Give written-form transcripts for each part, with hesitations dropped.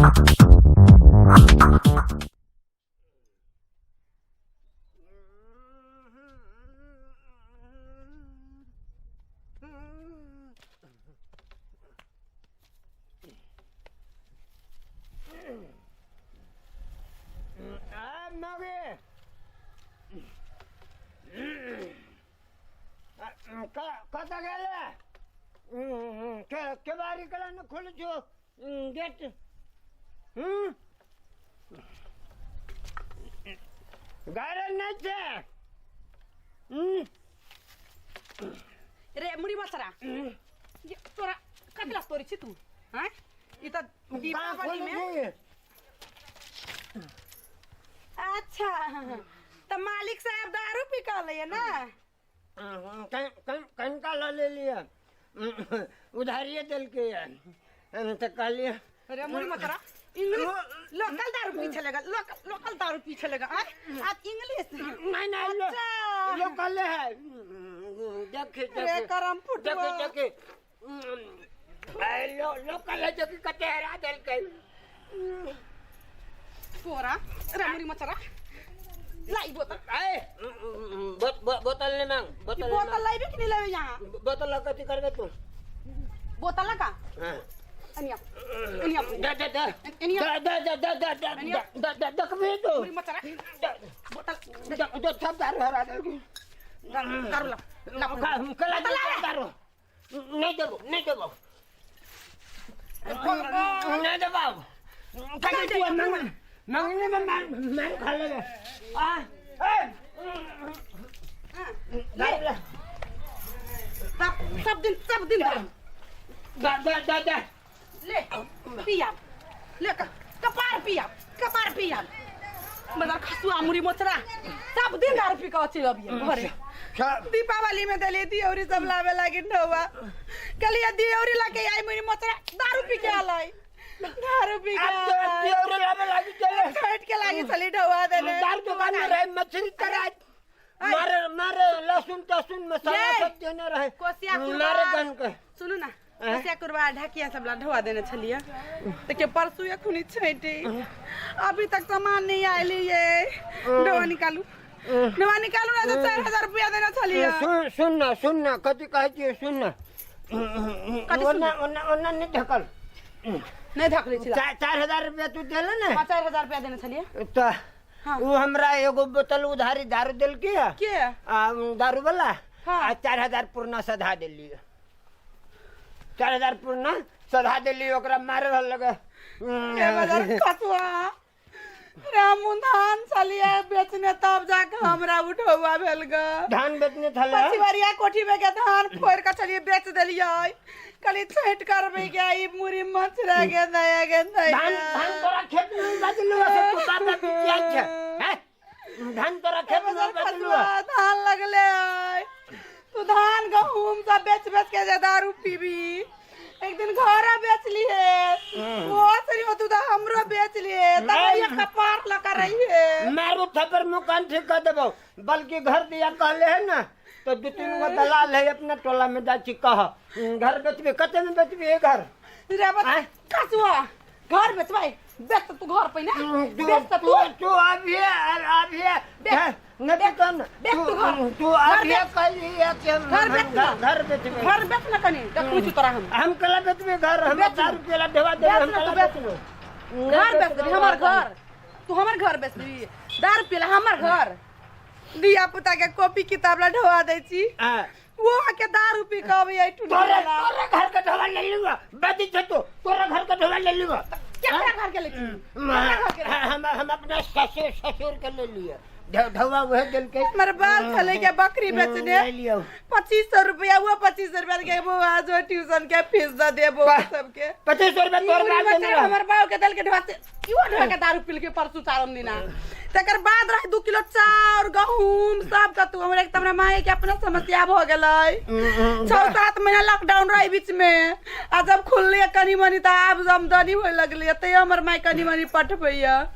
मगे कतऽ गेलै केबाड़ी केला ने खोलै छौ गेट? हूँ, गाड़ी नहि छै। रे मुड़ी मचरा, ये तोरा कतला तोरी छी तू? हैं, ई त दीपावली में। अच्छा, त मालिक साहब दारू पी कहले ना? कनका लऽ लेलियै, उधारिए देलकै, तऽ कहलियै। रे मुड़ी मचरा, इंग्लिश लोकल दारू पीछे लगा, लोकल लोकल दारू पीछे लगा। आय आज इंग्लिश नहीं नहीं। अच्छा। लोकल है, देखे। रे करम फुटवा। देखे देखे, लोकल है जो कि कते हरा देलकै। तोरा रे मुड़ी मचरा, लाई बोतल। ए, बोतल नहीं मांग, बोतल नहीं। बोतल लाइबे कि नहीं लाइबे यहाँ? मांग। बोतल कथी करबे तू? बोतल लगा। हाँ। अनिया अनिया। दे दे दे। एनिया। दे दे दे दे दे दे दे दे, देखबी तू। मुड़ी मचरा, बोतल। दे दे, सब दारू हरा देलकै। दारू ला ला। कला दारू नहीं देबो, नहीं देबो, नहीं देबो। कहीं तू मंग मंगने में मार मार खा लेगा। आ ए दारू ला। सब सब दिन, सब दिन दारू। दे दे दे दे। ले पिया, ले कपार पिया, कपार पिया। मगर खसुआ मुड़ी मोचरा, सब दिन दारू पी के चल अबिए घरे। दीपावली में दलिए दियौरी सब लावे लागी ढौआ, कहलिए दियौरी लाके आई, मुड़ी मोचरा दारू पी के आलै, दारू पी के अब तो आलै। दियौरी लावे लागी चले। छठ के लागी छली ढौआ देने। दारू दुकान में रहे, मछली तराज मारे मारे, लहसुन तहसुन मसाला ये। सब देने रहे। कोसिया मारे कुरबा गन के। सुनू ना, कोसिया कुरबा ढकिया सब ला ढोआ देने छलिए, तऽ के परसू एखुनी छठि, अभी तक सामान नहीं आयल। ये ढोआ निकालू, ढोआ निकालू ना, तऽ 4000 रुपया देने छलिए। सुन, सुन ना, सुन ना, कथी कहै छियै, सुन ना। कथी? ओना ओना ओना नहि ढकल। नहि ढकले छलै। 4000 रुपया तू देले ने? हाँ, 4000 रुपया देने छलिए। तऽ हाँ। ओ हमरा एगो बोतल उधारी दारू देलकै। के? आ दारू वाला। हाँ। आ 4000 पुरना सधा देलियै, 4000 पुरना सधा देलियै, ओकरा मारे रहल लगे। ए बाजार खसुआ रामू, धान छलिए बेचने, तब जाके हमरा उठौआ भेल ग। धान बेचने छलै? पछिवरिया कोठी में के धान फोड़ के छलिए, बेच देलिए, कहलिए छठि करबै के। ई मुड़ी मछरा के दया के दया। धान धान तोरा खेत में बदलू से तू बाप बिकिया छै हैं? धान तोरा खेत में बदलू। खसुआ, धान लगले है तू धान गहूम सब बेच बेच के जे दारू पीबी, एक दिन घर बेच लिए, वो सरी हो, तू तो हमरो बेच लिए, तब ये कपार लगा रही है। मारू थप्पड़, मुँह कान ठीक कर देबो। बल्कि घर दिया कहले है ना, तो दू तीन गो दलाल है अपना टोला में, जाइ छी कह, घर बेचबी? कते में बेचबी ये घर? रे बत। आँय? खसुआ, घर बेचबै? बेच त तू घर पहिने। तू बेच त तू तू। तू अभी अभी बेच। नहीं तो न बेच तू घर। तू घर अभी बेच। कहली कि हम घर बेच ना। घर बेचबे। घर बेच ना, कनी देखू छु तोरा हम। हम कला बेचबे घर? हम बेच ना। दारू पियला ढेवा देबे। बेच हम ना तू, कला बेच। बेचबे? घर बेच देबी हमर घर? तू हमर घर बेच देबी दारू पियला? हमर घर धिया पुता के कॉपी किताब ला ढोआ दै छी, हाँ। वो आके दारू पी के अबै एठुन। तोरे तोरे घर के ढोवा ले लूंगा, बदी छे तू, तोरे घर के ढोवा ले लूंगा। केकरा घर के ले छी? केकरा घर के? हम अपना ससुर ससुर के ले लिए, ढोवा वह दिल के। हमर बाल छलै के बकरी बेचने। ले लियो। 2500 रुपया, वो 2500 रुपया के बौआ जो ट्यूशन के फीस दे दे बौआ वाह। सबके। 2500 रुपया तोर ई बाल बच्चा देने रहो। हमर बाप के दल के ढोआ से इहो ढोआ के दारू पी के परसू चारम दिना, तकर बाद रहे 2 किलो चाउर गहूम सब कतू। हमरा एक हमरा माय के अपना समस्या भ गेलै, 6-7 महीना लॉकडाउन रहे बीच में, आ जब खुलले कनी मनी तऽ आब आमदनी होए लगलै, तैयो हमर माय कनी मनी पठबैया।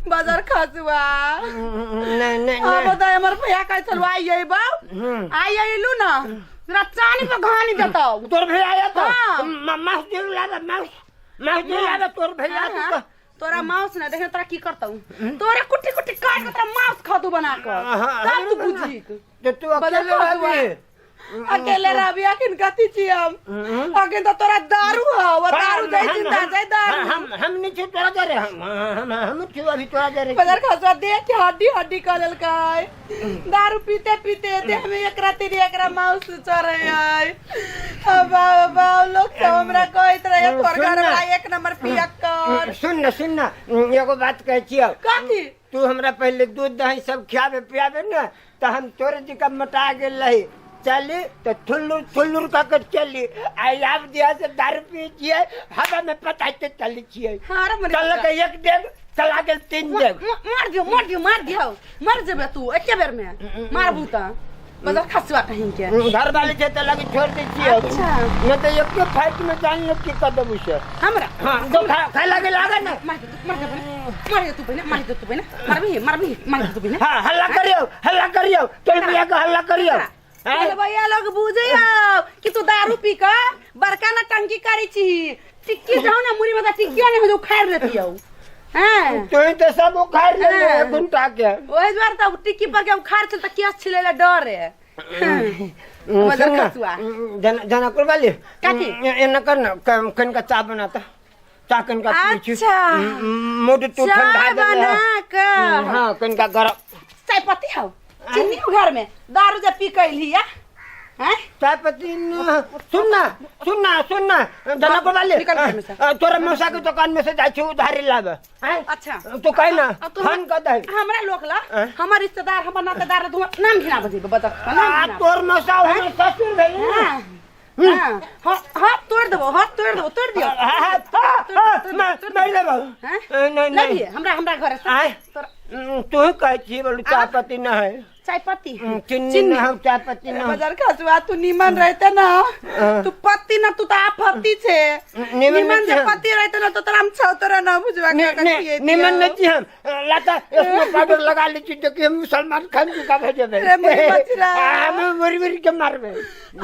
बाजार खसुआ। नहीं नहीं। हाँ। नहीं। बताए, हमर भैया कहै छलु आइ अयबौ, आइ अयलु ना, तोरा चानी पर घानी देतौ। तोर भैया आया तो हाँ। मांस जरूर लाबे, मांस मांस जरूर लाबे तोर भैया। हाँ, तू तोरा माउस ना देखने तोरा की करतौ तोरा कुट्टी कुट्टी काट के तोरा माउस खा बना कर तब तू बुझी तो तू अकेले रहबी अकेले रहबी अखन कथी छी हम अखन तो तोरा दारू हव दारू जाय चिंता जाय दारू हम नहीं छी तोरा दे रे हम छी अभी तोरा दे रे बदर खसवा देख के हड्डी हड्डी कर लेलकै दारू पीते पीते देह में एकरा तेरी एकरा माउस चढ़े है अब अब लोग सब हमरा कहैत रहे तोर घर वाला एक नंबर पियक कर सुन ना सुन ना एगो बात कहै छियौ कथी तू हमरा पहले दूध दही सब खियाबे पियाबे ना तो हम तोरे जी का मोटा गेल रही चली तो थुल्लुर थुल्लुर कऽ के चली आई आब दिया से दारू पी छियै हवा में पता के चली छियै हाँ रे मरे चल के एक डेग चला गेल तीन डेग मार दियो मार दियो मार दियो मर जेबे तू एके बेर में मारबू त बदल खसुआ कहीं के घर वाले छै तऽ लगे छोड़ दै छियै अच्छा। नहीं तो एक फाइट में जान लो की कर देबू से हमरा हाँ तो खा खाए लगे लागे ना मार दे मार दे मार दे तू पहिने मार दे तू पहिने मारबी मारबी मार दे तू पहिने हाँ हल्ला करियो हल्ला करियो तोर बिया के हल्ला करियो चल भैया लोग बुझे कि तू दारू पी के बड़का ना टंकी करै छी टिक्की जाओ ना मुरी में त टिक्कियो नहीं हो उखाड़ लेती हो हैं तू ही तो सब उखाड़ ले हाँ। घुंटा के ओहि दुआरे त टिक्की पर के उखाड़ छल त केस छिलै ला डर है मदर सुन ना, खसुआ। जनकपुर वाली काकी? एना कर ना कन का चाय बनाता चाय कन का पी छी। अच्छा। मूड तू ठंडा चाय देले है। बना के हाँ कन का गरम चाय पत्ती हौ चीनी हो घर में दारू जब पी कैली या हैं चाय पत्ती सुन ना सुन ना सुन ना जनकपुर वाली निकल घर में से। तोरा मौसा के दुकान में से जाइ छी उधारी लाबे हैं? अच्छा। तू कह ना आ तू फोन कर दे हमरा लोक ला हैं? हमर रिश्तेदार हमर नातेदार तू नाम घिना बजेबे बता नाम आ घिना तोर मौसा हमर ससुर भेल ना। हाँ हाँ हाँ तोड़ देबो हाँ तोड़ देबो तोड़ दियो हाँ, हाँ, हाँ, मारि देबौ। हैं? नहीं नहीं लबिए हमरा हमरा घर से आय तोरा तू ही कहै छी बोलू चाय पत्ती न है चाय पत्ती चीनी न है चाय पत्ती न है। बाजार खसुआ तू निमन रहते ना हाँ। तू पत्ती ना तू तो आफती छे निमन निमन नहीं जे पत्ती रहते ना तो तोरा हम छौ तोरा ना बुझवा के ने निमन नहीं छी हम लाता इसमें पाउडर लगा ली छी जो कि हम सलमान खान जी का भेजेबे रे मुरी बचरा। हम मुरी मुरी के मारबे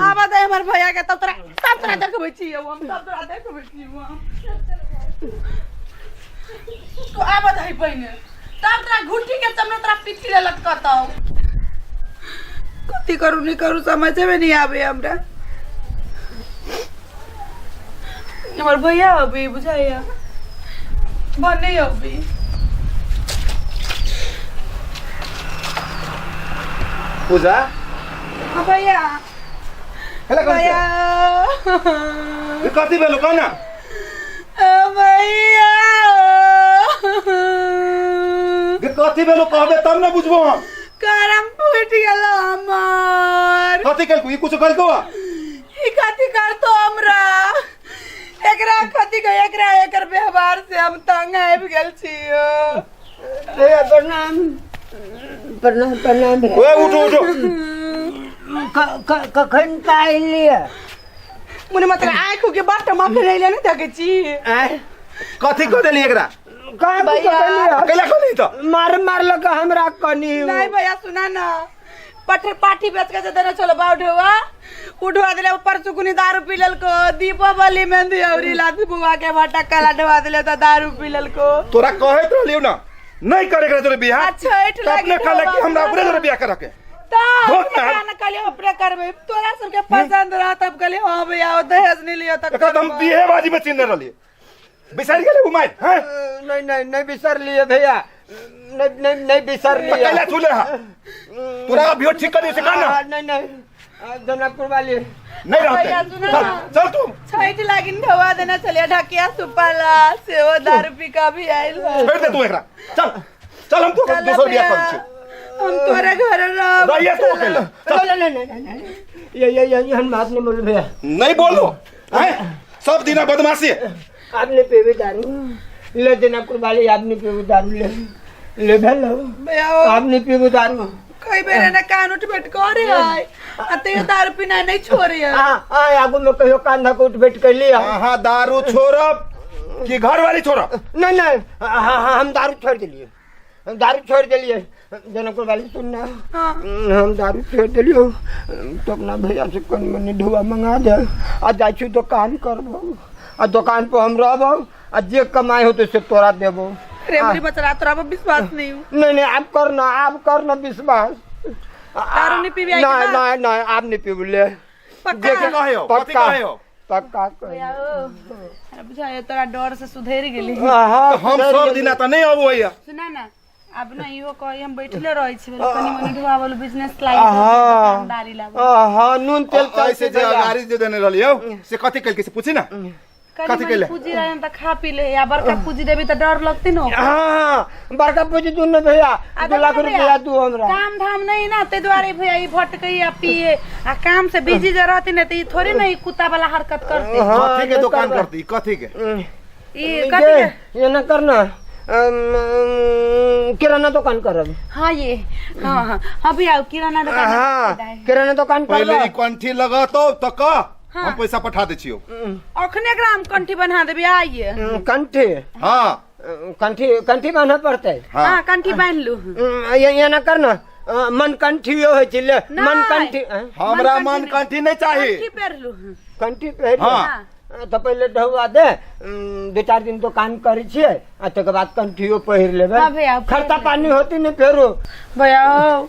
आवा दे हमर भैया के तब तोरा सब तोरा देखबै छी हम सब तोरा देखबै छी हम तू आवा दे पहिने तब तोरा घुट्टी के चमड़ा तोरा पिट्ठी ले लटकतौ कथी करू नहीं करू समझे में नहीं आवे हमरा हमर भैया अभी बुझाइया भने अभी पूजा हाँ भैया हेला कौन भैया ई कथी भेलो कह ना भैया गे कथी भेलो कहबे तब ना बुझबो हम करम फूट गेल हमर कथी केलको ई कुछ कहलको ई कथी करतो हमरा एकरा कथी के एकरा एकर व्यवहार से हम तंग आबि गेल छियो भैया प्रणाम प्रणाम प्रणाम भैया। ओए उठो उठो कखन का अयलियै मुने मतलब आँख के बाट मखन अइले नहि देखै छी आँय कथी कह देली एकरा कहाँ भैया। कैला कहली त मार मारलक हमरा कनी नहीं भैया सुना ना पत्थर पाठी बेच के जे देने चलो बाउढुआ उठवा दिले परसु कुनी दारू पी लेलको दीपावली में दियौरी लात बुआ के भटक काला ढवा दिले त दारू पी लेलको तोरा कहैत रहलियौ ना नहीं करे के तोरे बियाह आ छठि त अपने लागी कहले कि हमरा ढोबा अपने तोरे बियाह करे के त भोग अपने ना। ना कहलिए अपने करबे तोरा सबके पसंद रह तब कहलिए हां भैया ओ दहेज नहीं लियो त एकरा त हम बिहे बाजी में चिन्हने रहलियै बिसरि गेलै उ मारि हैं नहीं नहीं नहीं बिसर लिए भैया नहीं नहीं नहीं बिसर त लिए कैला छूले हा तोरा अभियो ठीक कर से का ना नहीं नहीं जनकपुर वाली नहीं भैया, रहते सुनो चल ना। चल तू छठि लागिन ढवा देने चलिए ढकिया सुपाला सेहो दारू पी के अभी आइल है छोड़ दे तू एकरा चल चल हम तो चल दोसर बियाह भैया, कर छी हम तोरे घर रहब रहिए तू अकेले चल नहीं नहीं नहीं नहीं ये ये ये हम बात नहीं बोल भैया नहीं बोलो हैं सब दिना बदमाशी है आपने पीवी दारू ले जनकपुर वाली आपने पीवी दारू ले ले भेलो भैया आपने पीवी दारू कई बेर ना कान उठ बैठ करे है आ तैयो दारू पीना नहीं छोड़े है हाँ हाँ आगू में कहियो कांधा को उठ बैठ कर लिया हाँ दारू छोड़ब कि घर वाली छोड़ब नहीं नहीं हाँ हाँ हम दारू छोड़ दिलिए हम दारू छोड़ दिलिए जनकपुर वाली सुनना हाँ। हम दारू छोड़ दिलियो तो अपना भैया से कन मनी ढुआ मंगा दे आ जाइ छी दुकान करबो आ दुकान पर हम रहबो आ जे कमाई होते से तोरा देबो। रे मेरी बचरा, तोरा पर विश्वास नहीं हूँ। नहीं नहीं, आप करना, आप करना विश्वास। दारू नहीं पीबी आई के नहीं बाद? नहीं नहीं, आप नहीं पीबले। पक्का? कथी कहियो? कथी पक्का। कहियो? पक्का कहियो। भैया ओ, अरे बुझाइए तोरा डर से सुधरि गेली। हाँ, तऽ हम सब दिना तऽ नहि अबू हैया। सुना ना, अब ना इहो कही हम बैठले रहै छी, कनी मनी ढुआवल बिजनेस लागी, हाँ। दुकानदारी लाबो। हाँ, नून तेल ऐसे जे भैया। गाड़ी जे देने रहलियौ से कथी केलकै से पूछी ना। कनी कथी मनी केले? पूंजी रहे त खा पी ले, या बड़का पूंजी देबी त डर लगती न। हाँ, बड़का पूंजी दू ने भैया, आ 2 लाख देखो भैया, रुपया दू हमरा। काम धाम नहीं ना, ते दुआरे भैया ई भटकै आ पिए, आ काम से बिजी जे रहती न त ई थोड़े न ई कुत्ता वाला हरकत करते। हाँ, कथी के नहीं दुकान करबै। करती? कथी के? ई कथी के? ये ना करना, किराना दुकान करब। हाँ ये, हाँ हाँ हाँ भैया, किराना दुकान। हाँ, किराना दुकान पहिले करब। ई कंठी लगतौ तऽ कह, हाँ। हम पैसा पठा दै छियौ। अखने एकरा हम कंठी बना देबी, आइए। कंठी? हाँ। कंठी, कंठी बान्हऽ पड़तै। हाँ। हाँ, कंठी बान्हि लू। ये ना करना, मन कंठियो होइ छै ले, मन नहि। कंठी, आँय? हमरा मन कंठी नहीं चाही। कंठी पहिर लू। कंठी पहिर लू। हाँ। तऽ पहिले ढौआ दे, 2-4 दिन दुकान करै छियै आ तकर बाद कंठियो पहिर लेबै। हाँ भैया, पहिर खर्चा लेबै। पानी होती ने फेरो। भैया हो,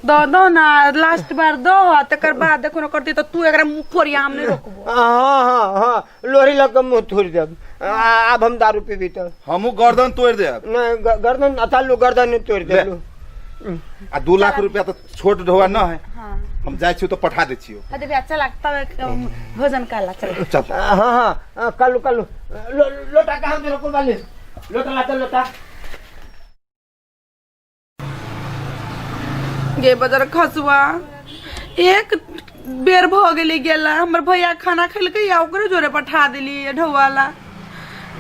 दऽ दो ना, लास्ट बार दो, आ तकर बाद देखो न करती तऽ तू एकरा मुँह फोड़िया, हम नहि रोकबो। हाँ हाँ हाँ, लोहरी लग के मुँह थोड़ि देब। आब हम दारू पीबी तऽ हमहूँ गर्दन तोड़ि देब। नहि, गर्दन अच्छा लू, गर्दन नहि तोड़ि ले। देलू। आ 2 लाख रुपया तऽ छोट ढौआ न है। हाँ। हम जाइ छियौ तऽ पठा दै छियौ। अरे भैया चला, तब एक, भोजन कर ला, चला। चल। हाँ हाँ, हाँ, कलू कलू। लोटा कहाँ देलको वाली? लोटा लाते लोटा। गे बजर खसुआ, एक बेर भऽ गेली गेला, हमर भैया खाना खेलकै आ ओकरे जोरे पठा देली ढौआला।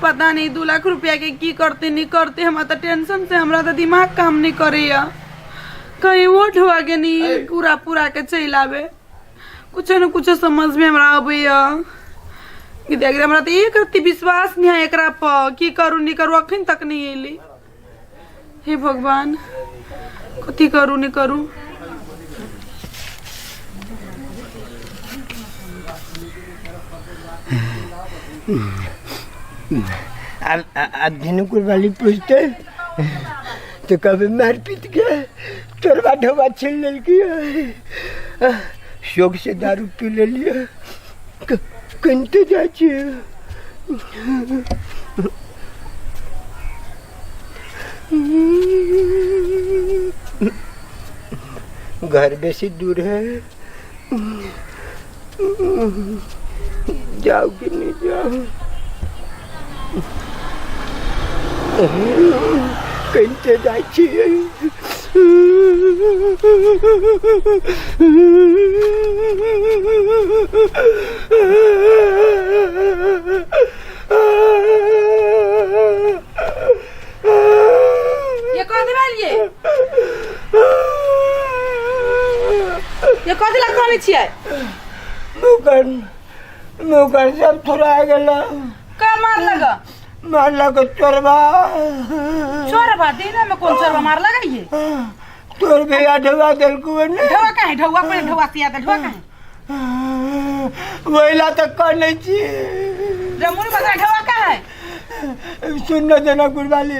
पता नहीं 2 लाख रुपया के की करते नहीं करते, हमरा तऽ टेंशन से हमरा तऽ दिमाग काम नहीं करैया। कहीं वो ढौआ के नहीं पूरा पूरा के चलि आबे, कुछो न कुछो समझ में हमरा अबैया। कि देख हमरा तऽ एक रत्ती विश्वास नहीं है एकरा पर, की करू नहीं करू, अखन तक नहीं एली। हे भगवान, कथी करू नहीं करू। अब दिनकुर वाली पूछते तो कभी मार पीट के तोरबा ढोबा छीन लेलकी, शोक से दारू पी ले लिया, कनते जाइ छियै। घर बेसी दूर है, जाओ कि नहीं जाओ? कनते जाइ छियै। ये कथी भेल ये? ये कथी लए कनै छियै? मुकन मुकन सब थोड़ा गेल। का मारलक? मारलक चोरबा। चोरबा? दिना में कोन चोरबा मारलक ये? तोर भैया ढौआ देलकू ने। ढौआ काहे? ढौआ पहिले ढौआ सिया दे, ढौआ काहे? वहिला तऽ कनै छी। रे मुड़ी बजरा, ढौआ काहे? सुन न देना गुरबाली,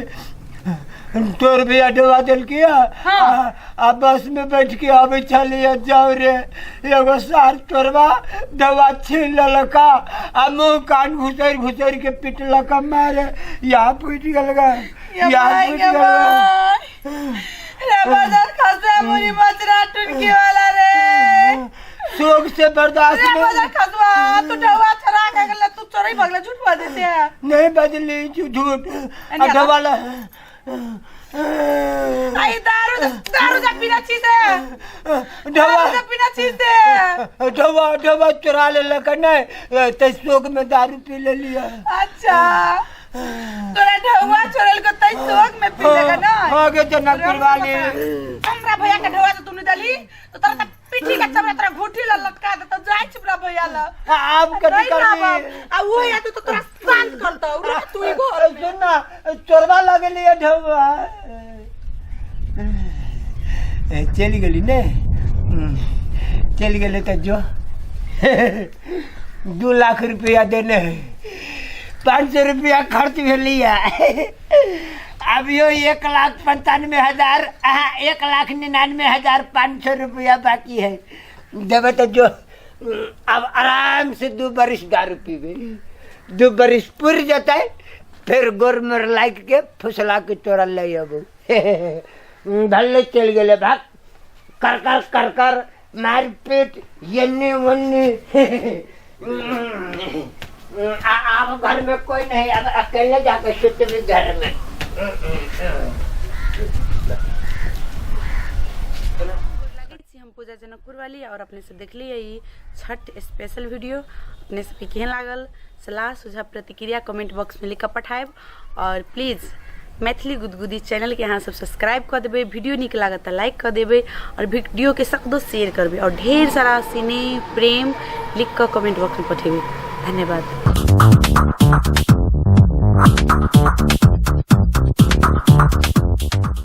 तोर भैया ढौआ देलकी। हाँ। आ बस में बैठ के आबै छलियै, जाउ रे एगो सार तोरबा ढौआ छीन लेलक आ मुँह कान घुसैर घुसैर के पिटलक मारे, यहाँ फूटि गेल गा, ये यहाँ भाई फूटि के गेल। भाई। रे बजर खसुआ मुड़ी बजरा टुनकी वाला रे। शोक से बर्दाश्त रे नहीं। बजर खसुआ, तू ढौआ चोरा के गेला, तू चोरी भगला, झूठ बाजै छै। नहीं बजली झूठ। एने आ ढौआ ला आई दारू दारू जा पीना छी से। ढौआ दारू जा पीना छी से। ढौआ ढौआ चोरा लेलक नहि तऽ शोक में दारू पी लेलियै। अच्छा, तोरा ढौआ चोरल को तै शोक में पी लेगा ना? हाँ गे जना कुर्बानी। हमरा भैया के ढौआ से तू नहीं दली तो तोरा त पीठी के चमड़ा तोरा घूठी ल लटका दे, तो जाय छी हमरा भैया ल। आब कथी नहीं करबी? ना, आ वो या तू तो तोरा शांत करतौ, रुक तू ई घर में। सुन ना, चोरबा लगलियै ढौआ। चलि गेली ने, चलि गेलै तऽ जो 2 लाख रुपया देने है, 500 रुपया खर्च भेलैया। अभियो 1,95,000, 1,99,500 रुपया बाकी है। देवे तो जो अब आराम से 2 बरिस दारू पीबे, 2 बरिस पुर जतै फिर गोर मोर लाइक के फुसला के तोरा ले अबू। भले चल गेले भाग कर कर कर कर मार पीट यन्नी वन्नी। अब घर में कोई नहीं, अब अकेले जाकर सुतबी घर में। लगै छी हम पूजा जनकपुर वाली और अपने सब देखलियै ई छठ स्पेशल वीडियो। अपने सबके केहन लागल सलाह सुझाव प्रतिक्रिया कमेंट बॉक्स में लिख कऽ पठायब। और प्लीज मैथिली गुदगुदी चैनल के अहाँ सब सब्सक्राइब कऽ देबै, वीडियो नीक लागत तऽ लाइक कऽ देबै और वीडियो के सकदो शेयर करबै और ढेर सारा स्नेह प्रेम लिख कऽ कमेंट बॉक्स में पठेबै। धन्यवाद।